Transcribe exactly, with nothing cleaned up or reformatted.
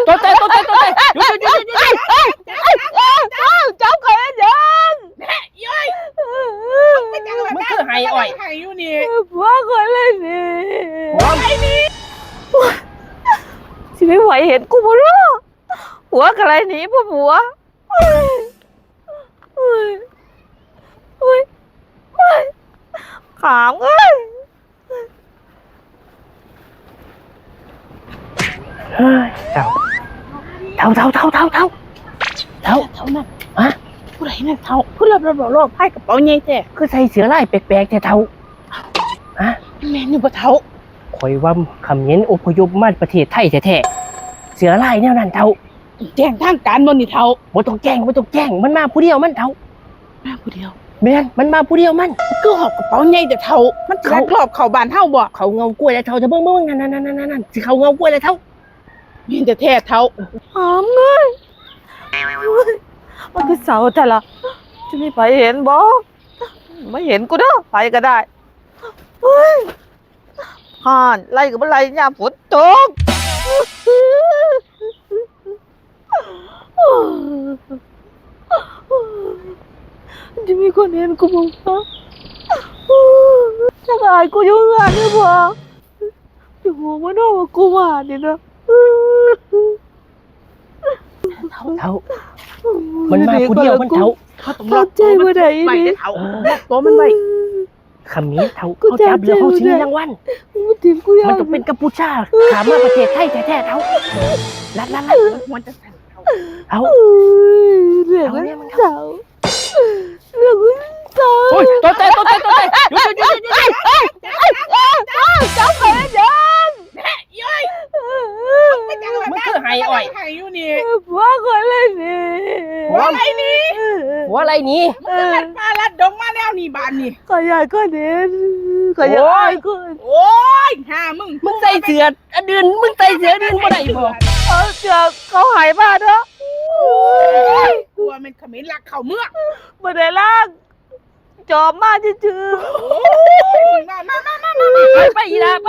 โตแต่โตแต่โตแต่หยุดหยุดหยุดหยุดหยุด เอ้า จับข่อยเฮ็ดหยัง แม่ย้อย มึงคือไห้อ้อย ไห้อยู่นี่ ผัวข่อยเลยนี่ ผัว สิไปไหวเห็นกูบ่เนาะ ผัวก็เลยหนีบ่ผัว อุ้ย อุ้ย อุ้ย ขามเอ้ย เฮ้ย เฒ่า เฒ่า เฒ่า เฒ่า เฒ่า เฒ่า เฒ่า เฒ่านั่น ฮะ ผู้ใดนั่นเฒ่า คือหลับหลับหลอกหลอก พายกระเป๋าใหญ่แท้ คือใส่เสื้อลายแปลกๆแท้เฒ่า ฮะ แม่นอยู่บ่เฒ่า ข่อยว่าเขมรอพยพมาประเทศไทยแท้ๆ เสื้อลายแนวนั้นเฒ่า แจ้งทางการบ่นี่เฒ่า บ่ต้องแจ้ง บ่ต้องแจ้ง มันมาผู้เดียวมันเฒ่า มาผู้เดียว แม่น มันมาผู้เดียวมัน คือหอบกระเป๋าใหญ่แต่เฒ่า มันสิลักลอบเข้าบ้านเฮาบ่ เข้าเงากล้วยแล้วเฒ่า จะเบิ่ง เบิ่ง นั่น นั่น นั่น นั่น นั่น สิเข้าเงากล้วยแล้วเฒ่า แม่นแท้ๆเฒ่า หามเอ้ย มันคือเศร้าแท้ล่ะ จะมีไผเห็นบ่ บ่เห็นกูเด้อ ไผก็ได้ เฮ้ย ฮ้อน ไล่ก็บ่ไล่ ยามฝนตก จะมีคนเห็นกูบ่วะ จักอายกูอยู่เฮือนนี่บ่ อยู่หัวมันว่ากูมานี่นะ เฒ่า มันมาผู้เดียวมันเฒ่า เขาต้องล็อกตัวมันไว้เด้อเฒ่า ล็อกตัวมันไว้ เขมรเฒ่า เขาจับแล้วเขาสิมีรางวัล มันถิ่มกูยาก มันต้องเป็นกัมพูชา ข้ามมาประเทศไทยแท้ๆเฒ่า ลัดลัดลัด มันจะสั่นเฒ่า เฒ่า เอ้ย เรื่องมันเฒ่า เรื่องมันเฒ่า โอ้ย โตแต่โตแต่โตแต่หยุดหยุดหยุดหยุดหยุด เจ้าไปยัง แม่ย้อย มึงคือไห้อ้อย ไห้อยู่นี่ ผัวข่อยเลยนี่ ผัวอะไรนี่ ผัวอะไรนี่ มึงคือลัดป่าลัดดงมาแนวนี้บาดนี่ ข่อยย้านคนเห็น ข่อยย้านอายคน โอ้ย ห่ามึง มึงใส่เสื้ออันอื่น มึงใส่เสื้ออันอื่นบ่ได้บ่ เอาเสื้อเขาให้มาเนาะ โอ้ย กลัวมันเขมรลักเข้าเมือง บ่ได้ลัก จอบมาซื่อๆ โอ้ย มา มา มา มา มา มา ไป ไป อีหล่า ไป